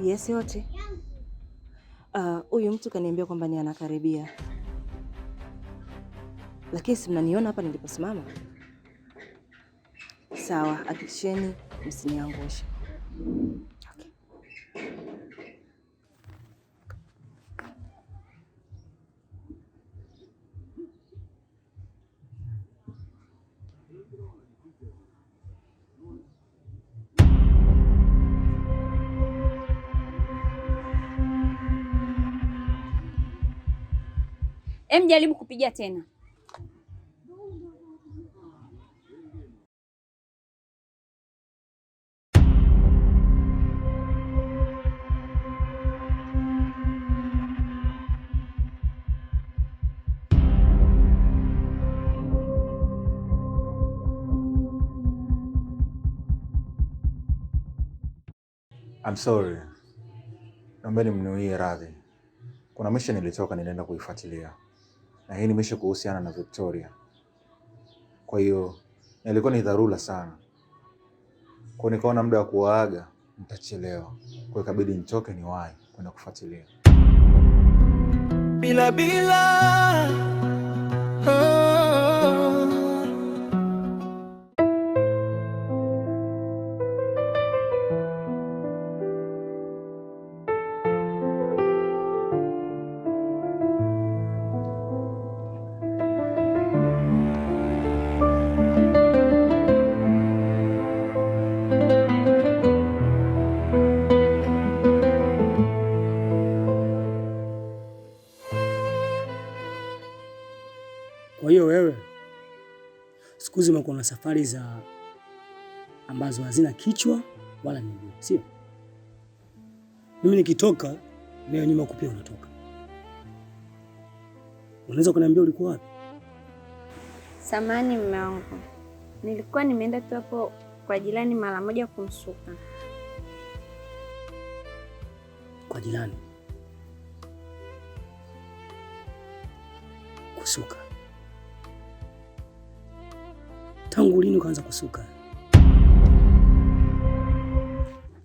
Yes, yote. Huyu mtu kaniambia kwamba ni anakaribia, lakini si mnaniona hapa niliposimama? Sawa, hakikisheni msiniangushe. Okay. Em, jaribu kupiga tena. I'm sorry. Naombeni mniwie radhi. Kuna mission nilitoka nilienda kuifuatilia. Na hii ni mission kuhusiana na Victoria. Kwa hiyo nilikuwa ni dharura sana. Kwa nikaona muda wa kuwaaga nitachelewa. Kwa hiyo ikabidi nitoke niwahi kwenda kufuatilia. Bila bila oh. Kwa hiyo wewe siku hizi umekuwa na safari za ambazo hazina kichwa wala miguu, sio? Mimi nikitoka nayo nyuma kupia unatoka. Unaweza kuniambia ulikuwa wapi? Samani mume wangu, nilikuwa nimeenda tu hapo kwa jirani mara moja kumsuka. Kwa jirani kusuka? Tangu lini ukaanza kusuka?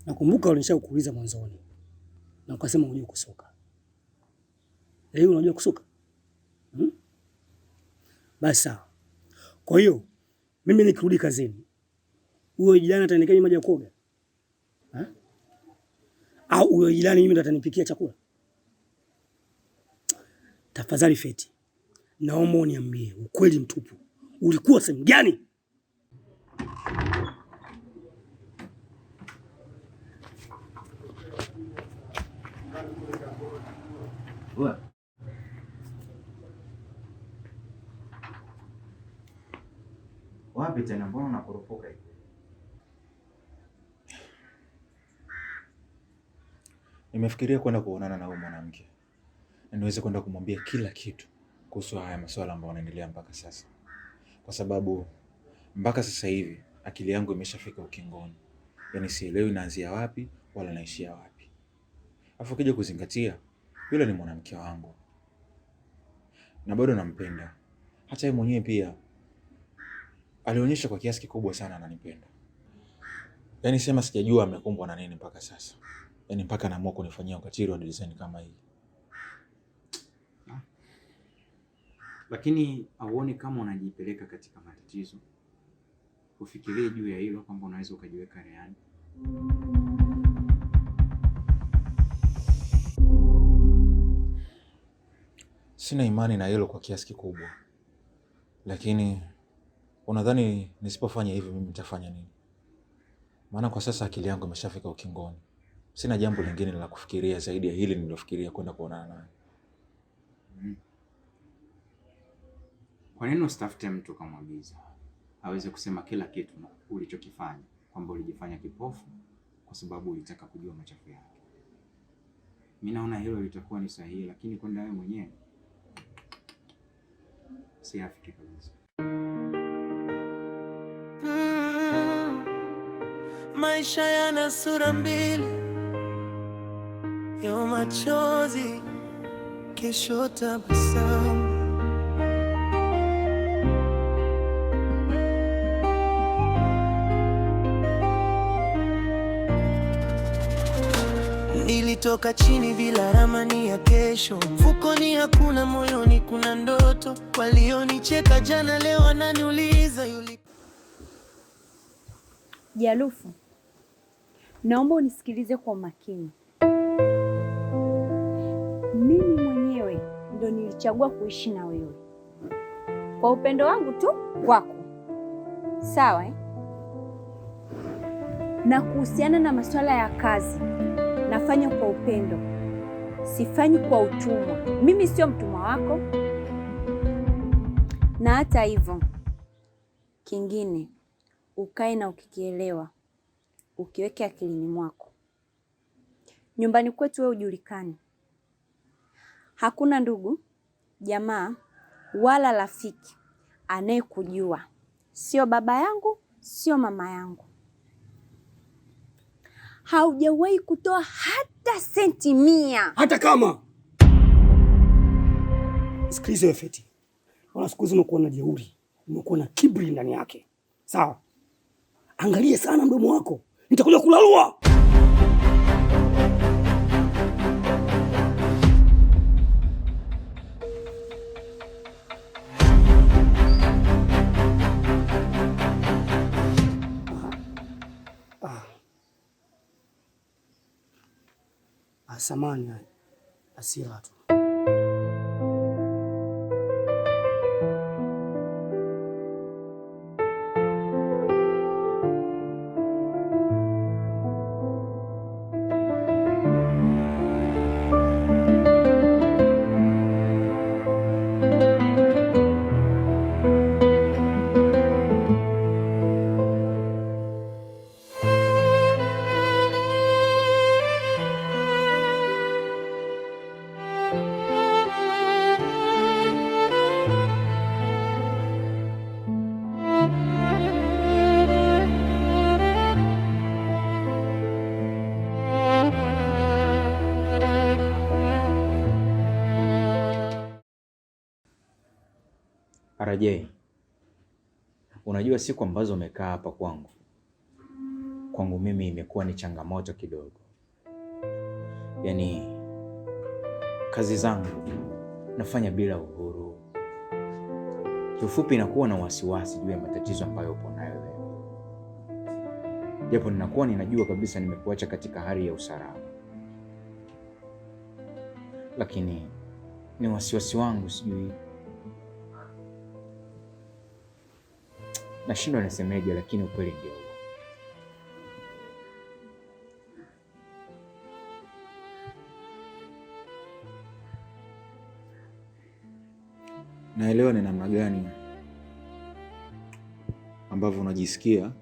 Nakumbuka ulisha kuuliza mwanzoni na ukasema hujui kusuka. Leo unajua kusuka? Hmm? Basi sawa. Kwa hiyo mimi nikirudi kazini, huyo jirani ataniwekea maji ya kuoga? Ha? Au huyo jirani mimi ndo atanipikia chakula? Tafadhali Feti, naomba uniambie ukweli mtupu, ulikuwa sehemu gani? Wapi tena? Mbona unakurupuka hivi? Nimefikiria kwenda kuonana na huyu mwanamke na niweze kwenda kumwambia kila kitu kuhusu haya masuala ambayo yanaendelea mpaka sasa, kwa sababu mpaka sasa hivi akili yangu imeshafika ukingoni, yaani sielewi naanzia wapi wala naishia wapi. Alafu ukija kuzingatia, yule ni mwanamke wangu na bado nampenda. Hata yeye mwenyewe pia alionyesha kwa kiasi kikubwa sana ananipenda. Yaani sema sijajua amekumbwa na nini mpaka sasa, yaani mpaka anaamua kunifanyia ukatili wa design kama hii. Lakini auone kama unajipeleka katika matatizo? Ufikirie juu ya hilo kwamba unaweza ukajiweka rehani. Sina imani na hilo kwa kiasi kikubwa, lakini unadhani nisipofanya hivi mimi nitafanya nini? Maana kwa sasa akili yangu imeshafika ukingoni, sina jambo lingine la kufikiria zaidi ya hili nililofikiria kwenda kuonana naye. Kwa nini usitafute mtu ukamwagiza aweze kusema kila kitu ulichokifanya, kwamba ulijifanya kipofu kwa sababu ulitaka kujua machafu yake? Mimi naona hilo litakuwa ni sahihi, lakini kwenda wewe mwenyewe si afiki kabisa. Maisha yana sura mbili, yo machozi, kesho tabasamu. Nilitoka chini bila ramani ya kesho, mfukoni hakuna, moyoni kuna ndoto. Walionicheka jana leo wananiuliza yuli. Jalufu, naomba unisikilize kwa umakini. Mimi mwenyewe ndo nilichagua kuishi na wewe kwa upendo wangu tu kwako, sawa eh? Na kuhusiana na masuala ya kazi, nafanya kwa upendo, sifanyi kwa utumwa. Mimi sio mtumwa wako. Na hata hivyo, kingine ukae na ukikielewa, ukiweke akilini mwako. Nyumbani kwetu wewe hujulikani, hakuna ndugu jamaa wala rafiki anayekujua, sio baba yangu, sio mama yangu. Haujawahi kutoa hata senti 100. Hata kama sikiliza wewe Feti, wala siku hizi umekuwa na jeuri, umekuwa na kiburi ndani yake, sawa? Angalie sana mdomo wako, nitakuja kulalua. Samani, hasira tu. RJ, unajua siku ambazo umekaa hapa kwangu mimi imekuwa ni changamoto kidogo. Yaani kazi zangu nafanya bila uhuru. Kiufupi nakuwa na wasiwasi juu ya matatizo ambayo upo nayo wewe, japo ninakuwa ninajua kabisa nimekuacha katika hali ya usalama, lakini ni wasiwasi wangu, sijui nashindwa nisemeje, lakini ukweli ndio huo. Naelewa ni namna gani ambavyo unajisikia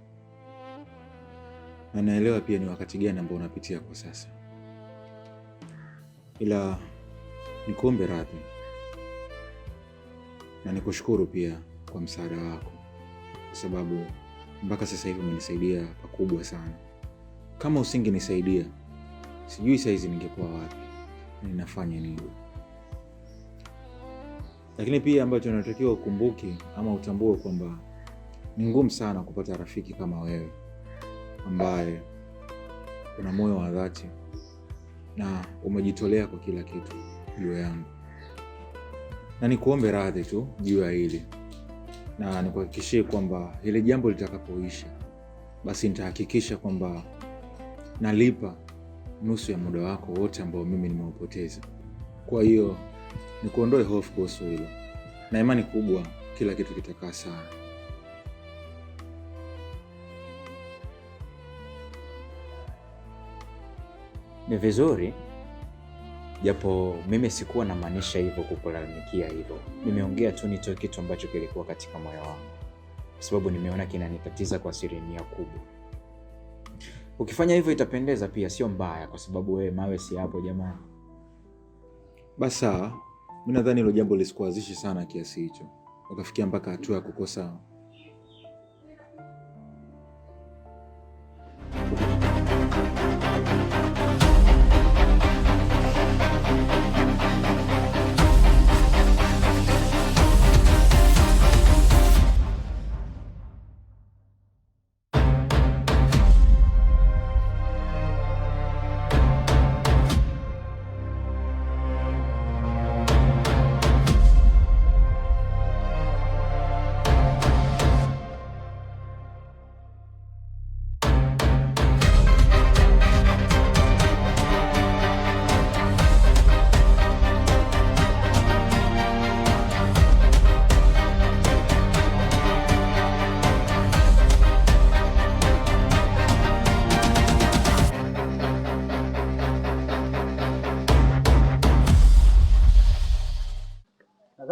na naelewa pia ni wakati gani ambao unapitia kwa sasa, ila nikuombe radhi na nikushukuru pia kwa msaada wako, kwa sababu mpaka sasa hivi umenisaidia pakubwa sana. Kama usingenisaidia, sijui saizi ningekuwa wapi na ninafanya nini. Lakini pia ambacho unatakiwa ukumbuke ama utambue kwamba ni ngumu sana kupata rafiki kama wewe ambaye una moyo wa dhati na umejitolea kwa kila kitu juu yangu, na nikuombe radhi tu juu ya hili na nikuhakikishie kwamba hili jambo litakapoisha, basi nitahakikisha kwamba nalipa nusu ya muda wako wote ambao mimi nimeupoteza. Kwa hiyo nikuondoe hofu kuhusu hilo, na imani kubwa kila kitu kitakaa sawa. Ni vizuri, japo mimi sikuwa namaanisha hivyo kukulalamikia hivyo. Nimeongea tu nitoe kitu ambacho kilikuwa katika moyo wangu, kwa sababu nimeona kinanitatiza kwa asilimia kubwa. Ukifanya hivyo itapendeza pia, sio mbaya, kwa sababu wewe mawe si hapo jamani. Basi sawa, mi nadhani hilo jambo lisikuazishi sana kiasi hicho ukafikia mpaka hatua ya kukosa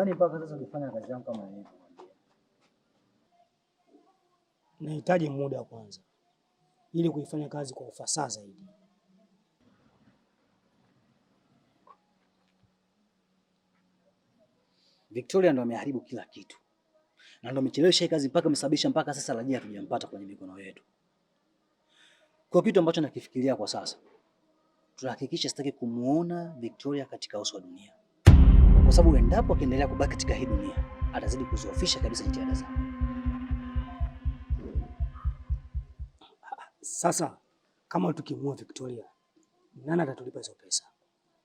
Nadhani mpaka sasa ulifanya kazi yangu kama nilivyokuambia. Nahitaji muda kwanza ili kuifanya kazi kwa ufasaha zaidi. Victoria ndo ameharibu kila kitu na ndo amechelewesha hii kazi mpaka amesababisha mpaka sasa Rajia hatujampata kwenye mikono yetu. Kwa kitu ambacho nakifikiria kwa sasa, tunahakikisha sitaki kumuona Victoria katika uso wa dunia, kwa sababu endapo akiendelea kubaki katika hii dunia atazidi kuzoofisha kabisa jitihada zake. Sasa kama tukimuua Victoria, nani atatulipa hizo pesa?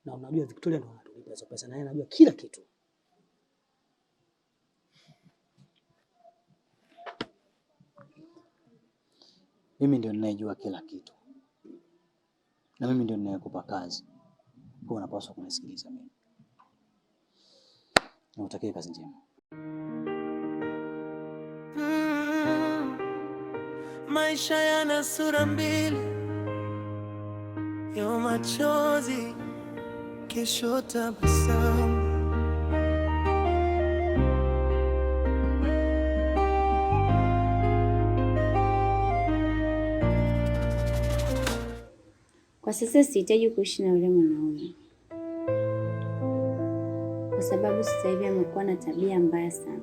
Na unajua Victoria ndo anatulipa hizo pesa na yeye anajua kila kitu. Mimi ndio ninayejua kila kitu na mimi ndio ninayekupa kazi, kwa unapaswa kunisikiliza mimi. Nakutakia kazi njema. Maisha yana sura mbili, yo machozi, kesho tabasamu. Kwa sasa sihitaji kuishi na yule mwanaume, kwa sababu sasa hivi amekuwa na tabia mbaya sana,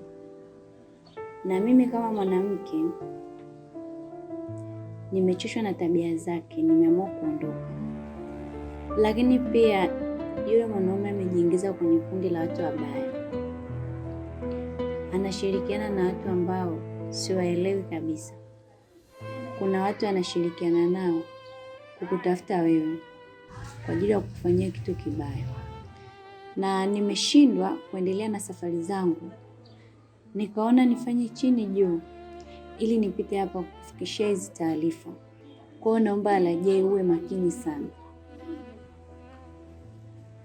na mimi kama mwanamke nimechoshwa na tabia zake, nimeamua kuondoka. Lakini pia yule mwanaume amejiingiza kwenye kundi la watu wabaya, anashirikiana na watu ambao siwaelewi kabisa. Kuna watu anashirikiana nao kukutafuta wewe kwa ajili ya kukufanyia kitu kibaya, na nimeshindwa kuendelea na safari zangu, nikaona nifanye chini juu ili nipite hapa kukufikishia hizi taarifa. Kwa hiyo naomba Alajei uwe makini sana.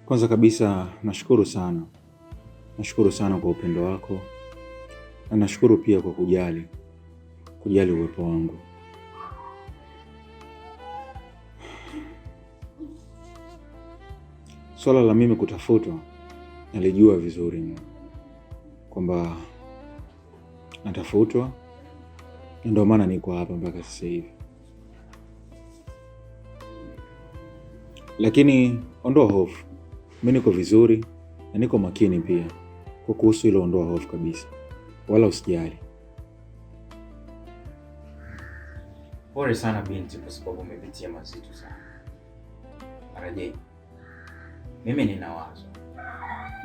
Kwanza kabisa nashukuru sana, nashukuru sana kwa upendo wako na nashukuru pia kwa kujali uwepo wangu. Swala la mimi kutafutwa nalijua vizuri kwamba natafutwa, na ndio maana niko hapa mpaka sasa hivi. Lakini ondoa hofu, mimi niko vizuri na niko makini pia kwa kuhusu hilo. Ondoa hofu kabisa, wala usijali. Pole sana binti, kwa sababu umepitia mazito sana. Arajei, mimi nina wazo,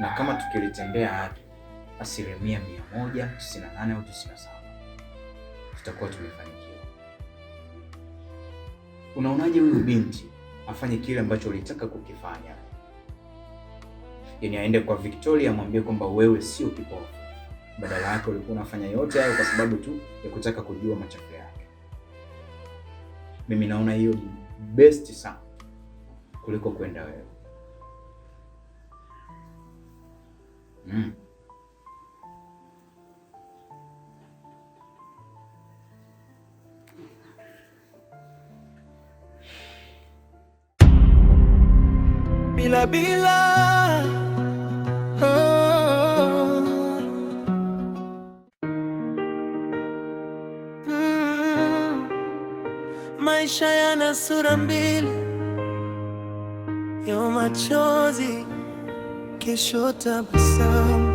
na kama tukilitembea haki 198% au 97 tutakuwa tumefanikiwa. Unaonaje huyu binti afanye kile ambacho ulitaka kukifanya? Yaani aende kwa Victoria amwambie kwamba wewe sio kipofu, badala yake ulikuwa unafanya yote hayo kwa sababu tu ya kutaka kujua machafu yake. Mimi naona hiyo ni best sana kuliko kwenda wewe. Mm. Bila bila, oh. Mm. Maisha yana sura mbili, yo machozi, kesho tabasamu.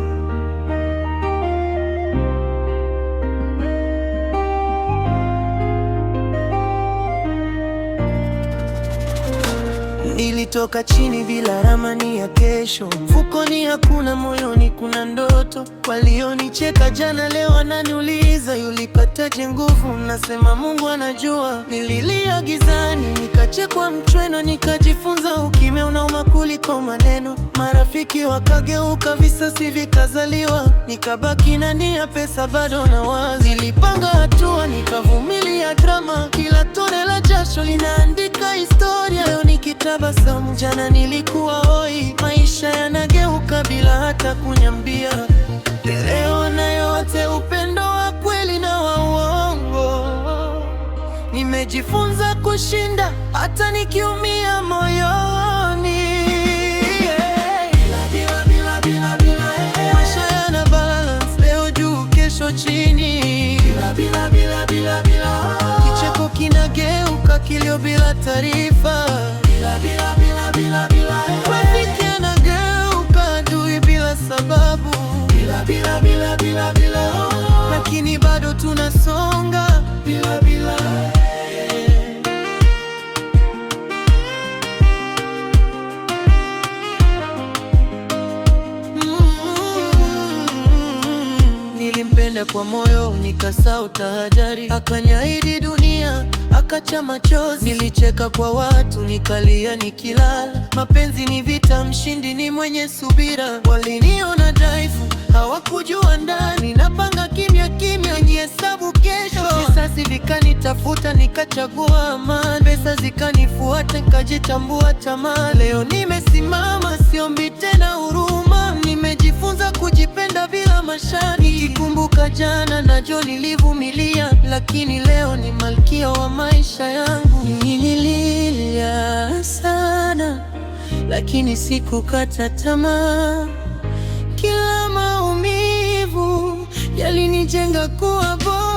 Nilitoka chini bila ramani ya kesho, mfukoni hakuna, moyoni kuna ndoto. Walionicheka jana leo wananiuliza yulipataje nguvu? Nasema Mungu anajua. Nililia gizani, nikachekwa mchweno, nikajifunza ukimya unauma kuliko maneno. Marafiki wakageuka, visasi vikazaliwa, nikabaki na nia, pesa bado na wazi. Nilipanga hatua, nikavumilia drama, kila tone la jasho linaandika historia. Leo nikitabasamu, jana nilikuwa hoi. Maisha yanageuka bila hata kunyambia. Leo na yote, upendo wa kweli na wa uongo. Nimejifunza kushinda hata nikiumia moyoni. Bila, bila, bila, bila, eh. Maisha kilio bila taarifa, bila, bila, bila, bila, bila. Rafiki anageuka adui bila sababu, bila, bila, bila, bila, bila. Lakini bado tunasonga bila, bila. Nilimpenda kwa moyo, nikasahau tahadhari. Akaniahidi dunia, akacha machozi. Nilicheka kwa watu, nikalia nikilala. Mapenzi ni vita, mshindi ni mwenye subira. Waliniona dhaifu, hawakujua ndani. Napanga kimya kimya, nihesabu kesho. Visasi vikanitafuta, nikachagua amani. Pesa zikanifuata, nikajitambua tamaa. Leo nimesimama, siombi tena huruma. Nimejifunza kujipenda bila masharti. Nikikumbuka jana, najua nilivumilia, lakini leo ni malkia wa maisha yangu. Nililia sana, lakini sikukata tamaa. Kila maumivu yalinijenga kuwa bora.